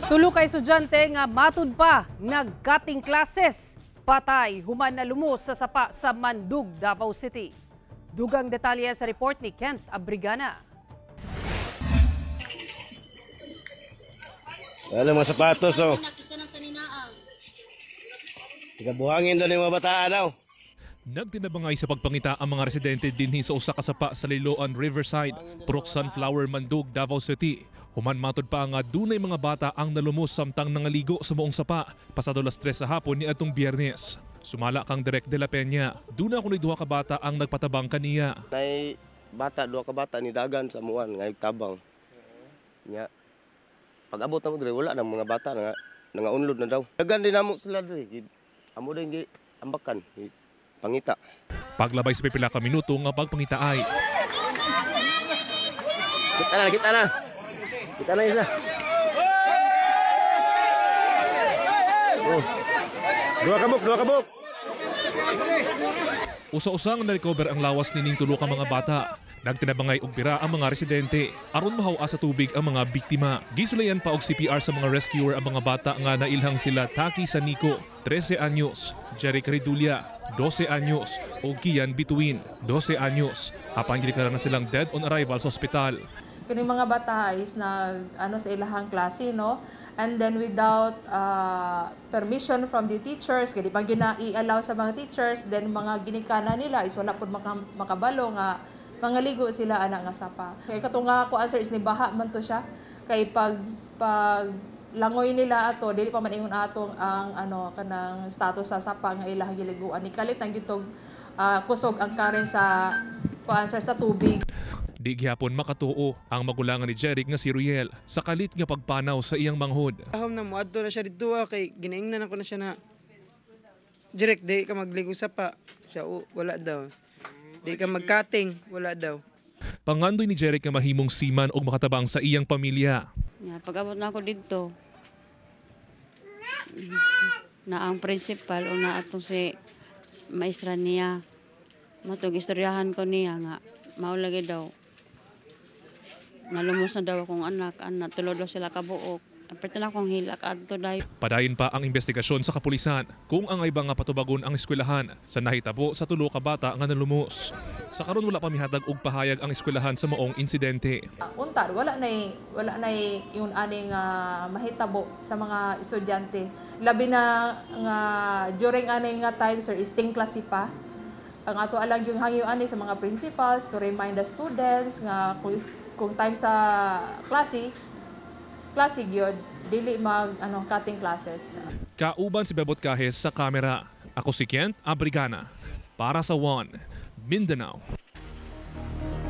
Tulo ka estudyante nga matud pa nag-cutting classes, patay human na lumos sa sapa sa Mandug, Davao City. Dugang detalye sa report ni Kent Abrigana. Ano mga sapatos, oh. Tika buhangin doon yung mga bataan daw. Nagtinabangay sa pagpangita ang mga residente dinhi sa usa ka sapa sa Liloan Riverside, Purok Sunflower, Mandug, Davao City. Human matod pa nga dunay mga bata ang nalumos samtang nangaligo sa moong sapa pasado alas 3 sa hapon ni atong Biyernes. Sumala kang Direk de la Peña, duna kunoy duha ka bata ang nagpatabang kaniya. Nay bata, duha ka bata ni dagan sa muan ngayog tabang. Nya. Pag abot namo diri wala nang mga bata nga nangaunlod na daw. Dagan din namo sila diri. Amo din gi ambakan, pangita. Paglabay sa pipila ka minuto nga pagpangita ay kita na, kita na. Kita na isa. Oh. Dua kabuk, dua kabuk. Usa-usang na-recover ang lawas nining tulo ka mga bata. Nagtinabangay og bira ang mga residente aron mahaw-a sa tubig ang mga biktima. Gisulayan pa og CPR sa mga rescuer ang mga bata nga nailhang sila Taki Sanico, 13 anyos, Jerry Caridulia, 12 anyos, ug Kian Bituin, 12 anyos. Apan gideklara na silang dead on arrival sa ospital. Kining mga bata is nag ano sa ilahang klase, no? And then without permission from the teachers, kay di pa gyud na i-allow sa mga teachers, then mga ginikanan nila is wala pud makabalo nga mangaligo sila ana nga sapa. Kay kato nga ko answer is ni baha man to siya. Kay pag langoy nila ato, dili pa man ingon atong ang ano kanang status sa sapa nga ilahang giliguan. Ni kalit ang gitog kusog ang karen sa ko answer sa tubig. Di gihapon makatuo ang magulangan ni Jeric nga si Ruel sa kalit nga pagpanaw sa iyang manghod. Ahom na moadto na siya didto kay ginaingnan ako na siya na Jeric, di ka magligo sa pa. Siya wala daw. Di ka magkating, wala daw. Pangandoy ni Jeric nga mahimong seaman og makatabang sa iyang pamilya. Ya, pag-abot na ako didto, na ang principal o na atong si maestra niya, matug istoryahan ko niya nga maulagi daw. Nalumos na daw akong anak, anak tulo daw sila kabuok. Aperte na akong hilak adto dayo. Padayon pa ang investigasyon sa kapulisan kung ang iba nga patubagon ang eskwelahan sa nahitabo sa tulo ka bata nga nalumos. Sa karon wala pa mihatag og pahayag ang eskwelahan sa maong insidente. Unta wala nay yung aning mahitabo sa mga estudyante. Labi na nga during aning nga time sir is ting klase pa. Ang ato alang yung hangyo ani sa mga principals to remind the students nga kung time sa klase gyud dili mag ano cutting classes. Kauban si Bebot Cajes sa kamera. Ako si Kent Abrigana para sa One Mindanao.